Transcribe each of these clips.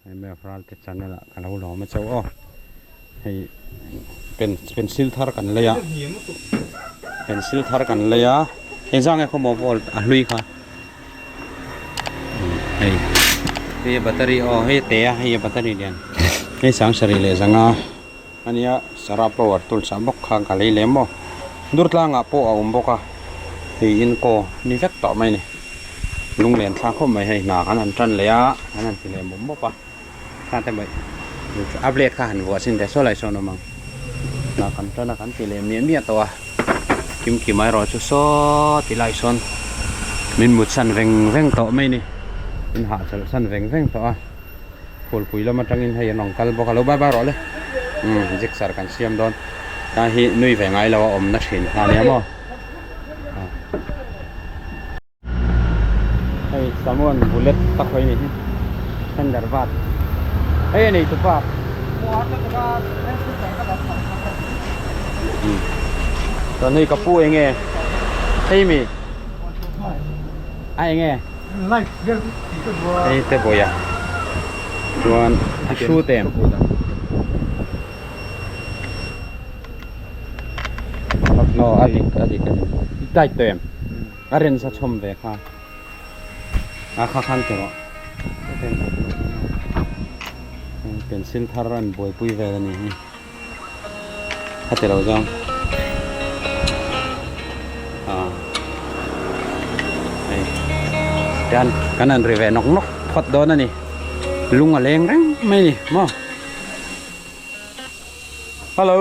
MF Ralte channel ah ka lo lawm a chauh aw hei pen pencil thar kan lei a pencil thar kan lei a hei zang nge khawmaw volt a hlui kha hei hei battery aw hei a te a hei a battery lian hei sangsarih leh zanga ania sara power tools ah bawk kha ka lei lem maw dur tlangah pawh a awm bawk a hei inkaw ni vek tawh mai a ni lunglen thlak khawp mai hei hna kan han tan leh a an han ti leh mawp mawp a kha te mai a blade kha han vuah chin teh saw lai sawn awm ang hna kan tan a kan ti leh miah miah tawh a kim kim erawh chu saw ti lai sawn min mut san veng veng tawh mai a ni min hahchawlh san veng veng tawh a. Phulpui lam atangin hei an rawn kal bawk a lo bye bye rawh le umm jigsaw kan siam dawn ta hi nui ve ngai lo a awm na thin kha ania maw hei samuan bullet tak hawi ni hi Hyderabad hei a nei tu pa chuan hei ka pu enge hei mi a enge. Hei te bawih a chuan a hrut em aw a dik a dik a ni i tight tawh em a ren sa chhawm ve kha a kha khan ti rawh pencil thar an buaipui vel a ni hi. A ti lo zawng ah hei tian kan han ri ve nawk nawk phawt dawn a ni lung a leng reng mai a ni maw hello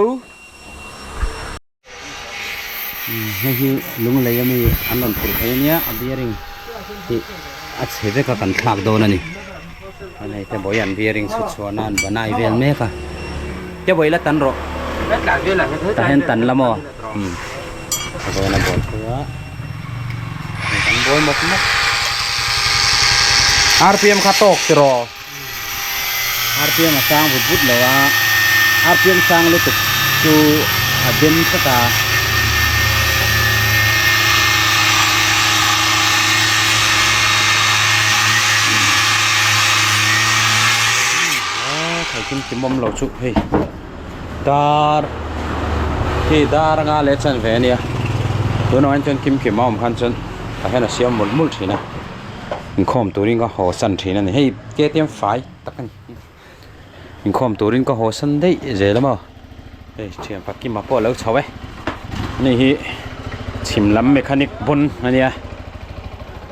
hei hi lung lei ami an rawn phurh phei ania a bearing hi a chhe vek a kan thlak dawn a ni. Chuan hei te bawi an bearing chhut chhuah nan banai vel mek a te bawi la tan rawh tah hian tan la maw umm a vawiin a bawi phei a hei kan bawi mawp mawp rpm kha tawk tiraw rpm a sang vut vut lo a rpm sang lutuk chu a den tlat a. Theikim kim awm lo chu hei dar hei dar anga leh chan ve ania tunah hian chuan kim kim a awm khan chuan tah hian a siam mawlh mawlh thin a inkhawm turin ka haw san thin a ni hei KTM fai tak a ni. Inkhawm turin ka haw san daih zel a maw hei thian pakima pawh a lo chho e ani hi chhim lam mechanic bawn a nia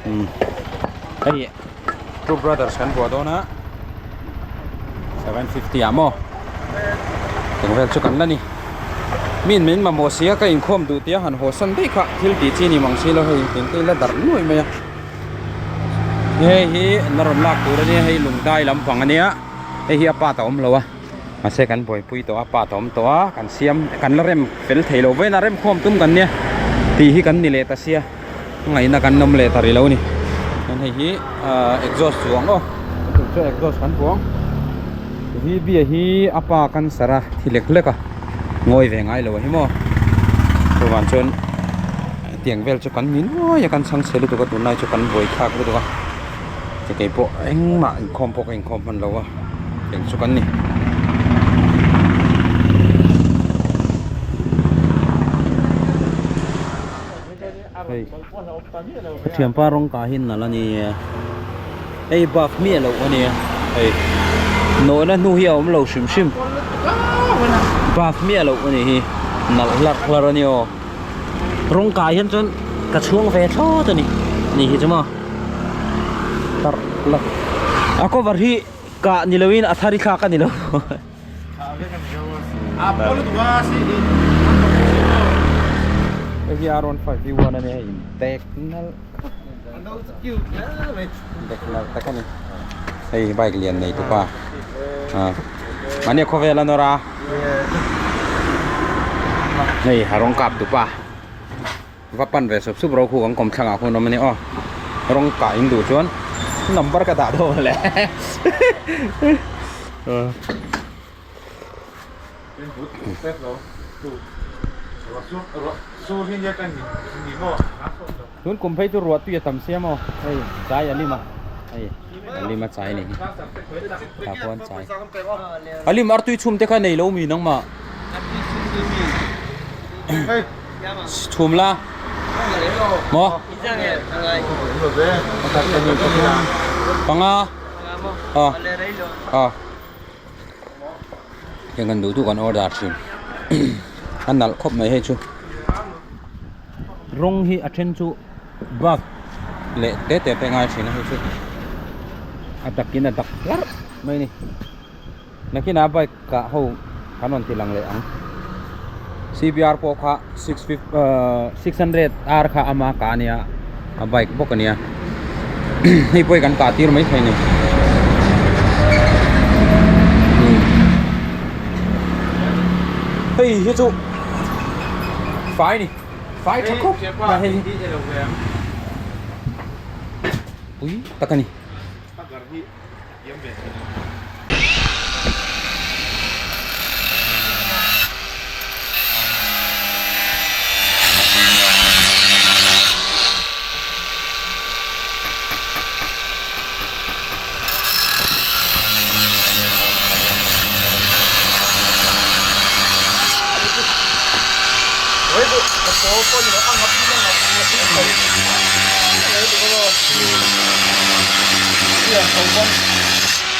umm hei two brothers kan buah dawn a 750 ah maw eng vel chu kan la ni mi in min mamawh si a ka inkhawm duh tia han haw san daih kha thil tih chi ni mang si lo hei engte ila darh nuai mai a. Hei hi na rawn lak tur ania hei lung dai lampang ania hei hi a part a awm lo a mahse kan buaipui tawh a part a awm tawh a kan siam kan la rem fel thei lo vawiin a rem khawm tum kan nia tih hi kan ni leh ta sia ngaihna kan awm leh ta rih lo a ni chuan hei hi ahh exhaust chuang aw chu exhaust kan buang V B a hi a pa cancer a thi lek lek a ngawi ve ngai lo a hi maw chuvang chuan. Hetiang vel chu kan ni nuai a kan chhang chhe lutuk a tunlai chu kan buai thlak lutuk a che kei pawh engmah inkhawm pawh ka inkhawm hman lo a eng chu kan ni. Hei thianpa rawng kah hi nalh a ni hei bak miah loh a nia hei nawhna hnu hi a awm lo hrim hrim bak miah loh a nih hi nalh hlarh hlarh a ni aw. Rawng kai hian chuan ka chhuang ve thlawt a ni ni hi chu maw tar la a cover hi kah ni loin a thar i thlak a ni lo hei hi R15 V1 a nia hei intek nalh intek nalh tak a ni hei bike lian nei tupa ah mahni a khawvel a nawr a. Hei a rawng kap tupa va pan ve sup sup ro khu kan kawm thlangah khuan awm a ni aw rawng kah in duh chuan number ka dah dawn le tun kum phei chu ruah tui a tam sia maw hei tlai a lim a. Hei Alim a chai ni hi tah pawh an chai Alim artui chhum te kha nei lo mi nangmah chhum la maw panga a a heng kan duh duh kan order thin a nalh khawp mai hei chu rawng hi a then chu bak leh te te te ngai thin a hei chu a dak in a dak hlarh mai a ni nakinah bike ah ho kan rawn ti lang leh ang C B R pawh kha six fif ahh six hundred r kha ama kah a nia a bike bawk a nia hei pawh hi kan kah tir maithei a ni hei hi chu fai a ni fai tha khawp mai hei hi pui tak a ni.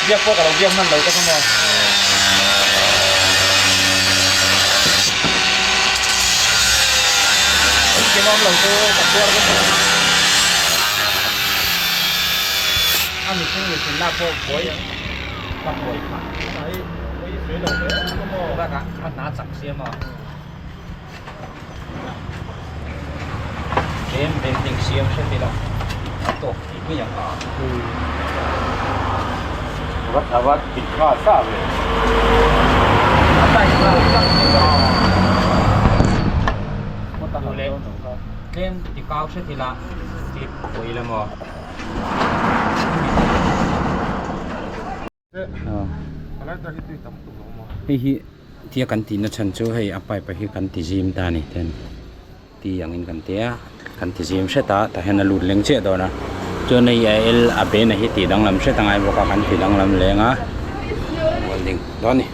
Biak pawh ka lo biak hman lo te kha maw. Engkim awm lo chu ka chhuar vek a. A mihring mihrinna pawh buai ka buai phah. Bakah a hna chak sia maw. Tlem painting siam hret ila a tawk tih mai ang a. Vat a vat dik nghal sa ve. A tight nghal tak mai a. Duh leh tlem ti kau hret ila clip pawh ila maw. Hei hi tia kan tihna chhan chu hei a pipe hi kan ti zim ta a ni ten ti angin kan ti a kan ti zim hret a tah hian a lut leng chiah dawn a chuan hei a el a bena hi tih danglam hret a ngai bawk a kan ti danglam leng a welding dawn a ni.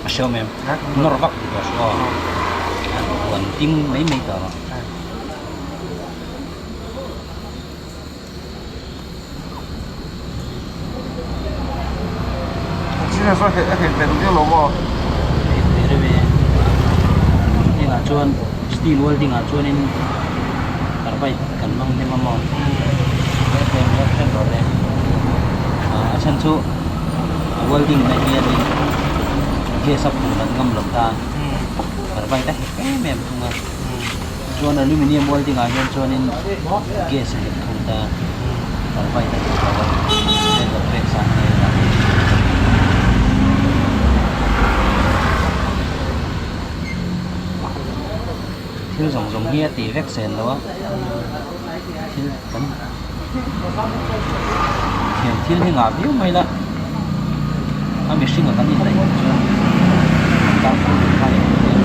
A hriau mai em nawr vak tih tur a hria aw huan ding mai mai tawh a. Hengah chuan steel welding ah chuanin carbide kan hmang hnem a maw a chhan chu a welding na hianin gas a phur nat ngam lo tan carbide a hek em em thung a. Chuan aluminium welding ah hian chuanin gas a nghet thung ta carbide a nghet lo a cylinder pek zan te a dah. Thil zawng zawng hi a tih vek zel lo a thil kan thiam thil hi ngah viau mai la a mihring a kan indaih loh chuan kan tan pawh duh kha a ni mai a.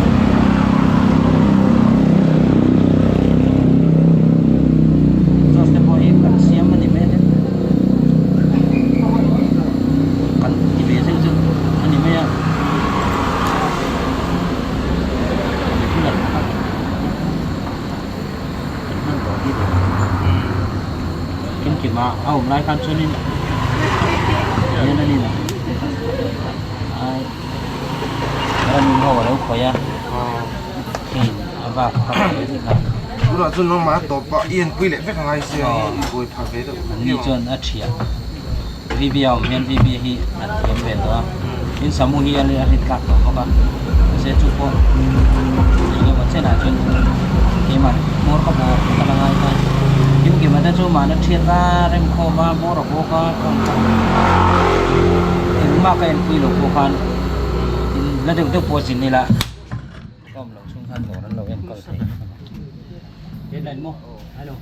Exhaust te pawh hi kan siam a ni mai a kan ti ve zeuh zeuh a ni mai a. Regular taka kan hman tawh bik lo kimkima a awm lai khan chuanin hian a nin ai ranin ho a lo khawih a hei a bak kha tunah chuan nangmah a tawp a i enpui leh vek angai sia i buai phah ve deuh ni chuan a thiah VB a awm hian VB hi a thiam ve tawh a, tin Samu hi a rin tlak tawh bawk a, mahse chu pawh eng emaw chenah chuan keimah hmawr ka bawk ka la ngai ta, Kimkima te chu mahna thiat a remkhawm a hmawr a bawk a engmah ka enpui loh pawh khan tin la deuh deuh pawh a zin ila ka awm loh chhung khan dawr an lo enkawl thei a ni. Hello.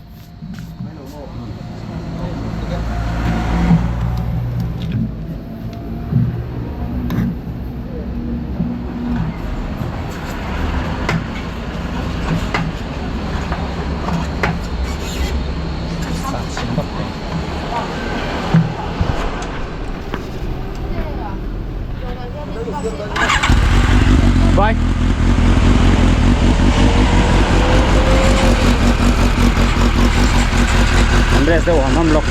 Bye. An rest deuh ham ham lawk.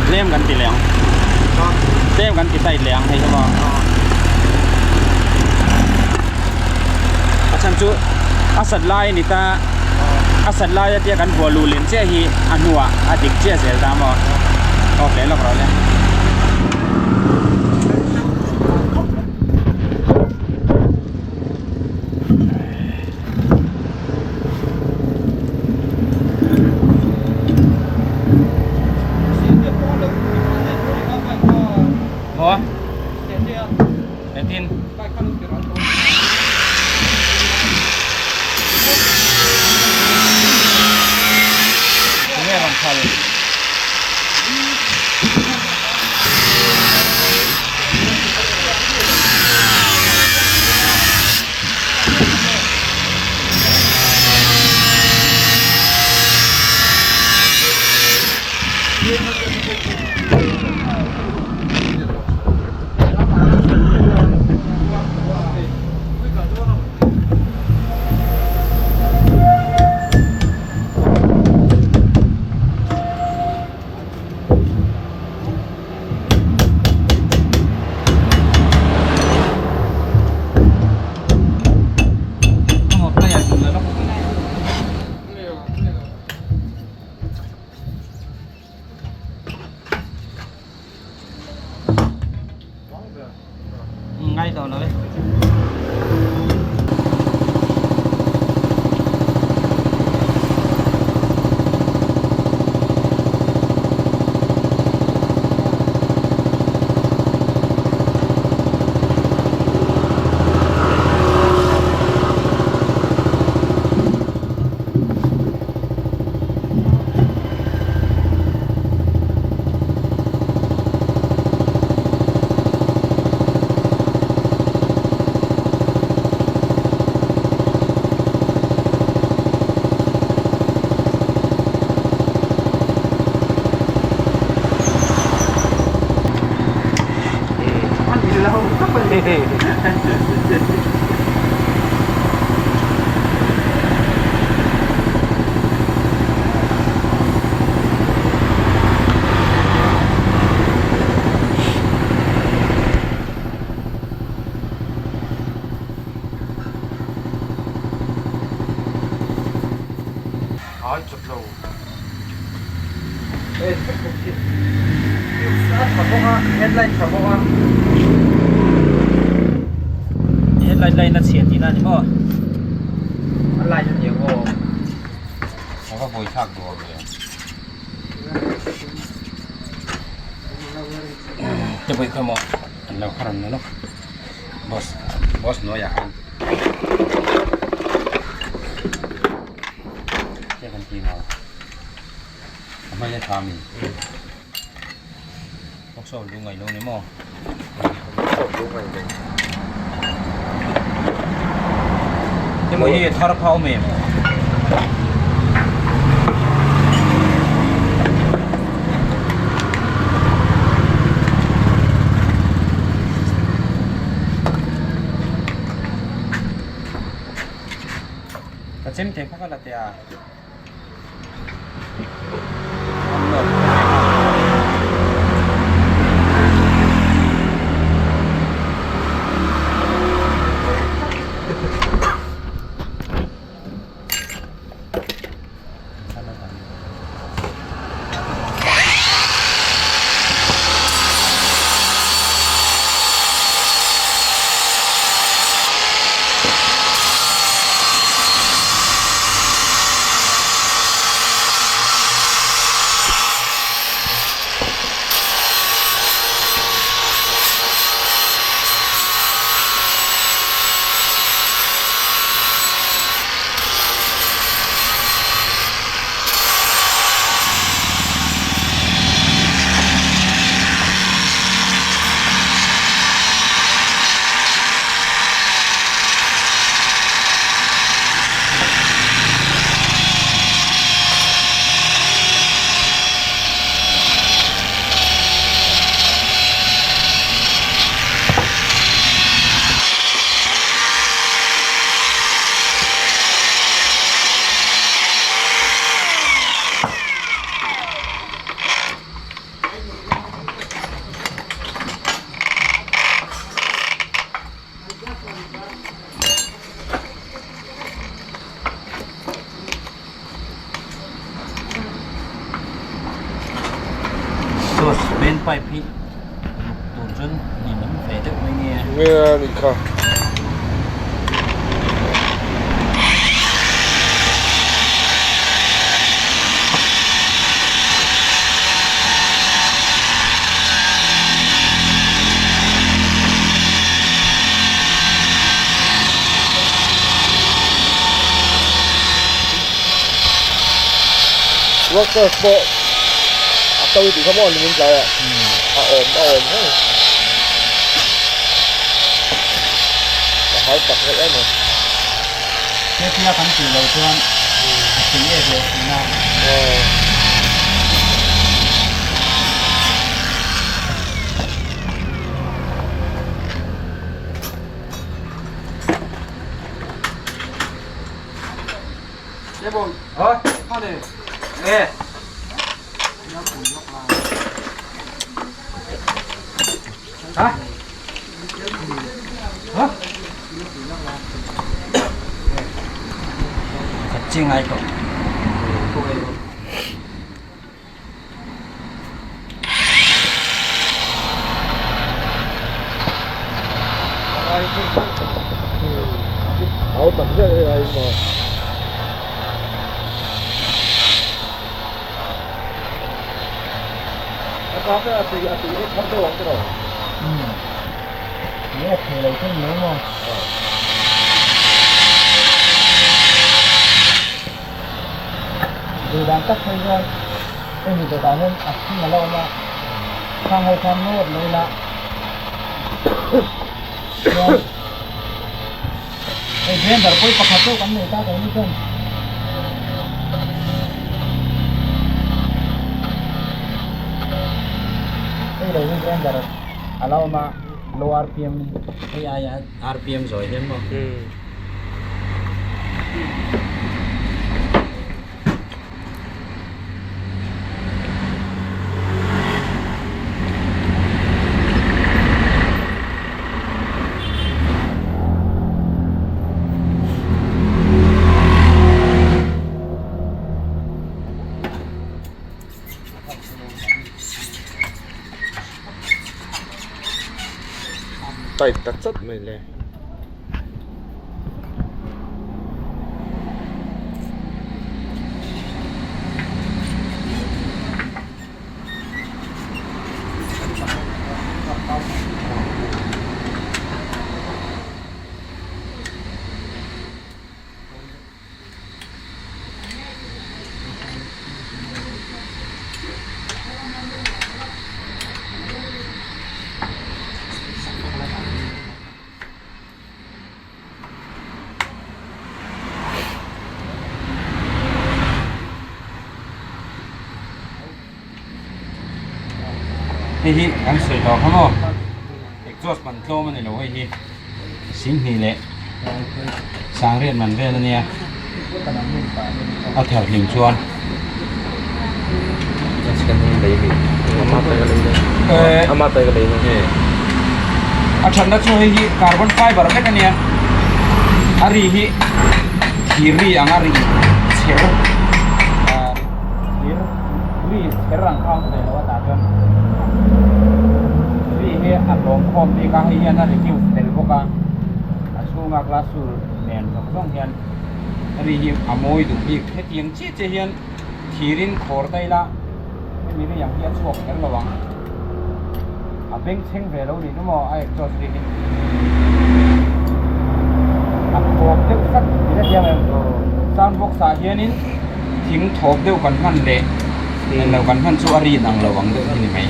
Tlem kan ti leh ang. Tlem kan ti tight leh ang hei hi maw. A chhan chu a sat lai a ni ta a sat lai a tia kan vuah luh lem chiah hi a hnuah a dik chiah zel ta maw off leh lawk rawh le. Maw? Engtin? Tunge rawn phal? Ngay tawh lo e. bawk a headlight tha bawk a headlight line a chhia tihna a ni maw a light a niang aw a va vawi thlak duh awm ve te vawi kha maw an lo kha rawn la lawk boss boss hnuaiah khan che kan ti maw a hmain a tha mi workshop lu ngaih lo ni maw workshop lu ngaih lo emaw hi thar kha awm em ka chem te kha ka la teh a. Exhaust main pipe hi luk tur chuan nin awm ve deuh mai nge. Nge a nih kha. Workers pawh a to tih kha maw nimin tlaiah a awm a awm reng a hau tak reuh em a. Hetia kan tih loh chuan a thing em leh thin a. Khat chi ngai tawh. Áo tắm rất là hay mà. Duh dan tak phei chuan hemi dawtah hian a thing a la awm a, khang ho khan nawt lo ila chuan hei blender pawi pakhat pawh kan nei ta keini chuan. Hei lo hi blender a la awm a low rpm hei aia rpm zawi hian maw. Tight ta chat mai le. Hei hi kan sawi tawh kha maw exhaust man tlawm a ni lo hei hi singhnih leh sangriat man vel a nia a ther hlim chuan a thatna chu hei hi carbon fiber vek a nia a ri hi thir ri ang a ri chher thir ri chher ang kha a awm thei lo a tah chuan ri hi a hlawm khawm bik a hei hian a reduce tel bawk a a chhunga glass wool nen zawng zawng hian ri hi a mawi duh bik hetiang chiah chiah hian thirin khawr ta ila hemi ri ang hi a chhuak kher lo ang a bengchheng ve lo ni chu maw a exhaust ri hi a thawp deuh sak tih a thiam em sound box ah hianin thing thawp deuh kan hman leh englo kan hman chu a rin ang lo ang deuh hi ni mai.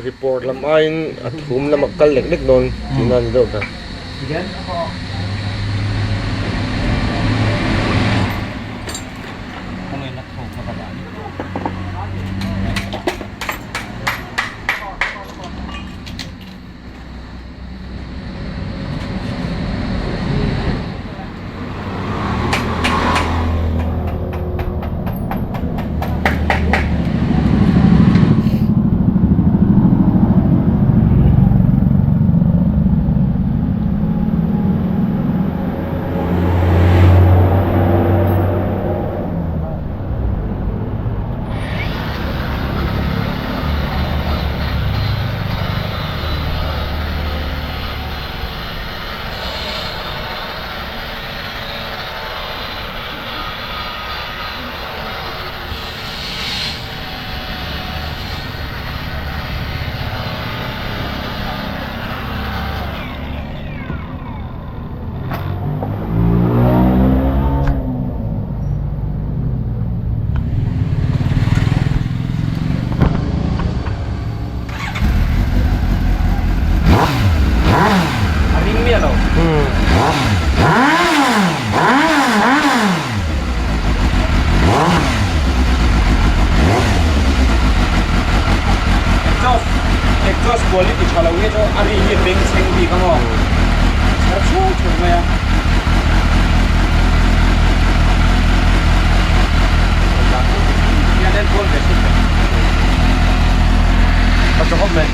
Report lam aiin a thum lam a kal lek lek dawn tihna a ni deuh ta. A ring miah lo. Exhaust exhaust quality tha lo hi chu a ri hi a beng chheng bik ang aw. Chher chhung chhung mai a. Hian enkawl ve thei teh. A tha khawp mai.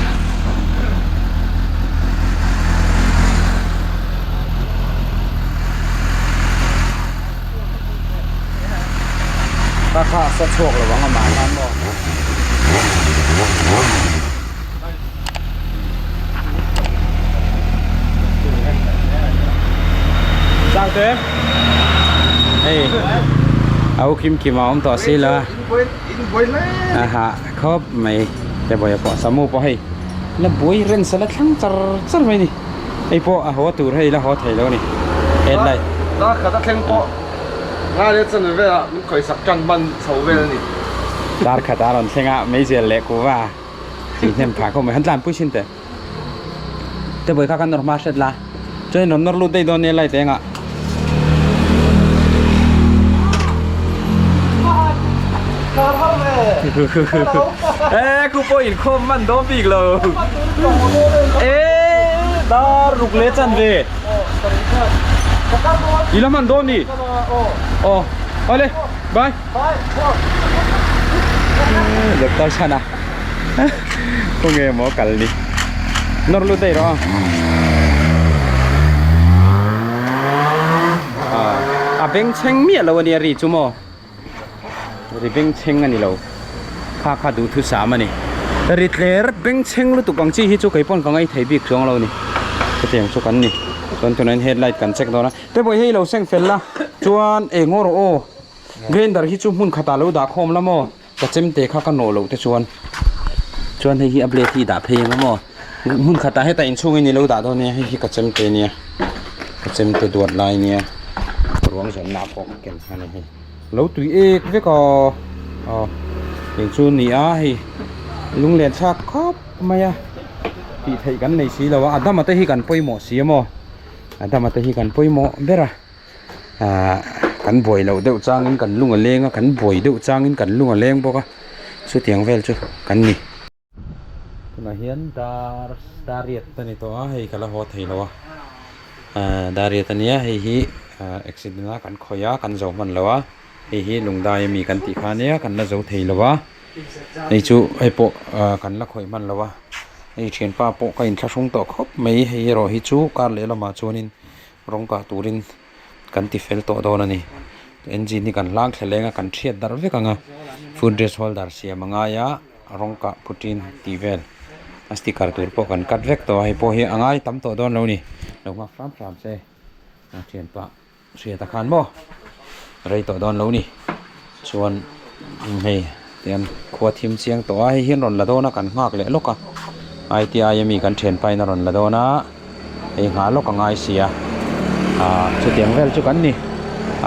Ka kha a sa chhuak lo ang amah khan maw. Sangte hei au kim kim a awm tawh si la aha khawp mai te bawih pawh samu pawh hei la buai ren sa la thlang char char mai ni hei pawh a haw tur hei la haw thei lo a ni headlight Dar khat a thleng pawh ngai leh chan velah min khawisak tan hman chho vel a ni. Dar khat a rawn thleng a meizial leh kuva. Tih hnem phah khawp mai han tlan pui sin teh te bawi kha kan nawr hma hret la chuan in rawn nawr lut daih dawn nia light engah e khu pawh inkhawm man dawn bik lo e dar ruk leh chan ve i la hman dawn ni aw awle bye. Doctor chhana khawnge maw kal ni nawr lut daih rawh a a bengchheng miah lo ania ri chu maw ri bengchheng a ni lo kha kha duhthusam a ni. Ri tler bengchheng lutuk ang chi hi chu kei pawn ka ngaithei bik chuang lo a ni. Hetiang chu kan ni. Chuan tunah hian headlight kan check dawn a. Te pawh hei lo seng fel la chuan eng ngaw rawh aw. Grinder hi chu hmun khatah lo dah khawm la maw? Ka chemte kha ka nawh loh te chuan chuan hei hi a blade hi i dah phei ang a maw? Hmun khatah hetah inchhungin i lo dah dawn nia hei hi ka chemte nia ka chemte duat lai nia ruang zawnna pawh ka ken a ni hei lo tui ek vek a aw eng chu ni a hei lunglen thlak khawp mai a tih theih kan nei si lo a a dama te hi kan pawimawh si a maw a dama te hi kan pawimawh ber a. Ahh kan buai loh deuh changin kan lung a leng a kan buai deuh changin kan lung a leng bawk a chutiang vel chu kan ni. Tunah hian dar dar riat a ni tawh a hei ka la haw thei lo a ahh dar riat a nia hei hi ahh accident a kan khawih a kan zo hman lo a hei hi lungdai ami kan tih kha ania kan la zo thei lo a hei chu hei pawh ahh kan la khawih hman lo a hei thianpa pawh ka inthlahrung tawh khawp mai hei erawh hi chu kar leh lamah chuanin. Rawng kah turin kan ti fel tawh dawn a ni. Engine hi kan hlang thla leng a, kan thiat darh vek ang a, foot rest holder siam a ngai a, rawng kah putin tih vel a sticker tur pawh kan cut vek tawh a, hei pawh hi a ngai tam tawh dawn lo ni. Lo nghak hram hram se a thianpa hriat a khan maw rei tawh dawn lo ni. Chuan hei tian khua thim chiang tawh a, hei hian rawn la dawn a kan nghak leh lawk a, ITI ami kan thianpa in a rawn la dawn a. Hei nghah lawk a ngai si a ah chutiang vel chu kan ni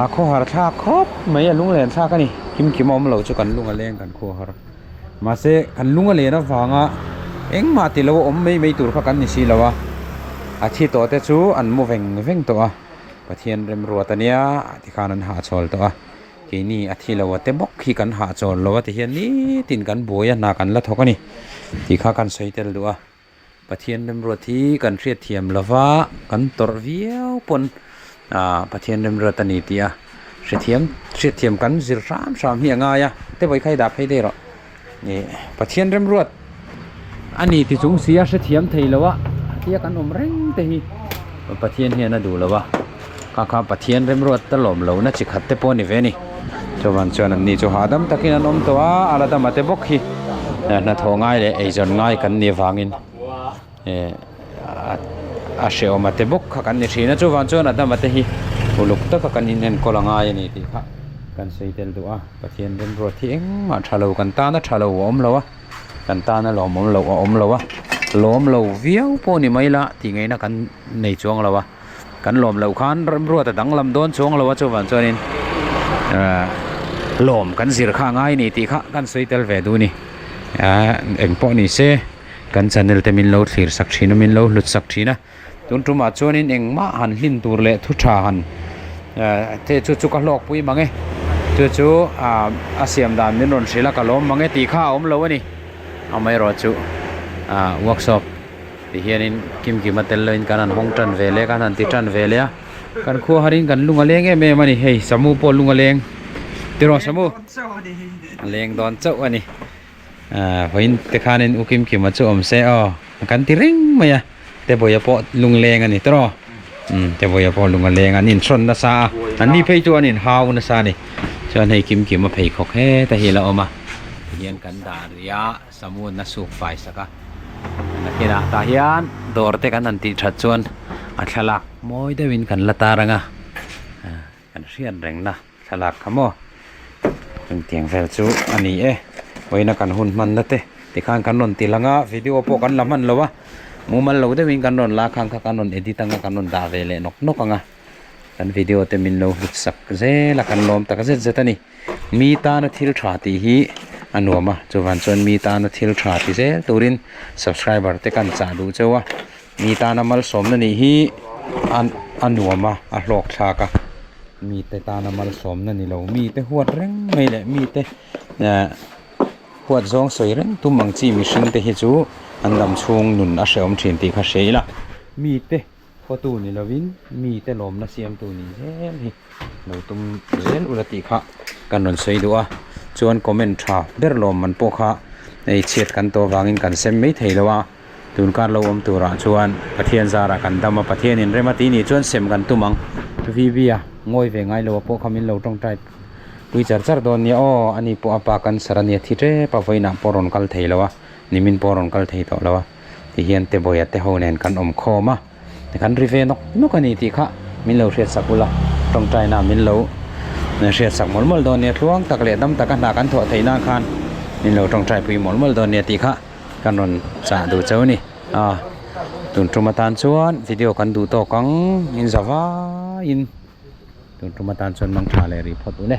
a khawhar thlak khawp mai a lunglen thlak a ni kim kim a awm lo chu kan lung a leng kan khawhar mahse kan lung a len avanga engmah ti lo a awm mai mai tur kha kan ni si lo a a thi tawh te chu an mu veng veng tawh a Pathian remruat ania tikhan an hahchawl tawh a keini a thi lo a te bawk hi kan hahchawl lo a tihian nitin kan buai a hna kan la thawk a ni tih kha kan sawi tel duh a. Pathian remruat hi kan hriatthiam lova kan tawrh viau pawn ah Pathian remruat a ni tih a hrethiam hriatthiam kan zir hram hram hi a ngai a te vawi kha i dah phei daih rawh ih Pathian remruat a ni ti chung si a hrethiam thei lo a tia kan awm reng te hi Pathian hian a duh lo a kha kha Pathian remruat a lawm lo na chi khat te pawh a ni ve a ni chuan chuan an ni chu hahdam takin an awm tawh a a la dam a te bawk hi hnathawh ngai leh eizawn ngai kan nih avangin eh a hrehawm a te bawk kha kan ni thin a chuvang chuan a dam a te hi uluk taka kan inenkawl a ngai a ni tih kha kan sawi tel duh a Pathian remruat hi engmah tha lo kan tana tha lo a awm lo a. Kan tana lawmawm loh a awm lo a, lawm lo viau pawh ni mai la tih ngaihna kan nei chuang lo a, kan lawm loh khan remruat a danglam dawn chuang lo a chuvang chuanin ahh lawm kan zir kha a ngai ni tih kha kan sawi tel ve duh a ni ahh eng pawh ni se kan channel te min lo thlir sak thin a min lo hlut sak thin a tun tumah chuanin engmah han hlin tur leh thu tha han eh te chu chu ka hlawkpui mang e chu chu ah a siam dan min rawn hrilh a ka lawm mang e tih kha a awm lo a ni amaherawh chu ah workshop ti hianin kim kim a tel loin kan han hawng tan ve leh kan han ti tan ve leh a kan khua harin kan lung a leng em em a ni hei samu pawh lung a leng tiraw samu a leng dawn chauh a ni. Ahh vawiin te khanin u Kim Kima chu awm se aw kan ti reng mai a Tebawiha pawh lungleng a ni tawh umm Tebawiha pawh lung a leng a an inhrawn nasa a an ni phei chu an inhau nasa a ni chuan hei Kim Kima pheikhawk heta hi a la awm a tihian kan dah rih a samun a suk fai sak a nakinah tah hian dawr te kan han tih that chuan a thlalak mawi deuhin kan la tar ang a kan hriat rengna. Thlalak kha maw? Engtiang vel chu a ni e. Vawiina kan hun hmanna te tikhan kan rawn ti lang a, video pawh kan la hman lo a, mumal lo deuhin kan rawn la khan kha kan rawn edit anga kan rawn dah ve leh nawk nawk ang a. Kan video te min lo hlut sak zel a, kan lawm tak zet zet a ni. Mi tana thil tha tih hi a nuam a, chuvan chuan mi tana thil tha ti zel turin subscriber te kan chah duh cheu a, mi tana malsawmna nih hi a nuam a, a hlawk thlak a. Mite tana malsawmna ni lo, mite huat reng mai leh mite eh huat zawng sawi reng tum ang chi mihring te hi chu an dam chhung nun a hrehawm thin tih kha hria ila. Mite khawtu ni lovin mite lawmna siamtu nih zel hi lo tum zel ula tih kha kan rawn sawi duh a. Chuan comment tha ber lawm man pawh kha ei chhiat kan tawh avangin kan sem mai thei lo a. Tun kar lo awm turah chuan Pathian zarah kan dam a, Pathianin rem a tih nih chuan sem kan tum ang. VV a ngawi ve ngai lo a pawh kha min lo tawngtai pui char char dawn nia aw, ani pawh a pa cancer a nia thi tep a, vawiinah pawh rawn kal thei lo a. Nimin pawh a rawn kal thei tawh lo a, tihian Tebawia te ho nen kan awm khawm a, kan ri ve nawk nawk a ni tih kha min lo hriat sak ula, tawngtaina min lo hriat sak mawlh mawlh dawn nia, tluang tak leh dam taka hna kan thawh theih nan khan min lo tawngtai pui mawlh mawlh dawn nia tih kha kan rawn chah duh chauh a ni. A, tun tum atan chuan video kan duh tawk ang in za vaiin tun tum atan chuan mangtha leh rih phawt u le.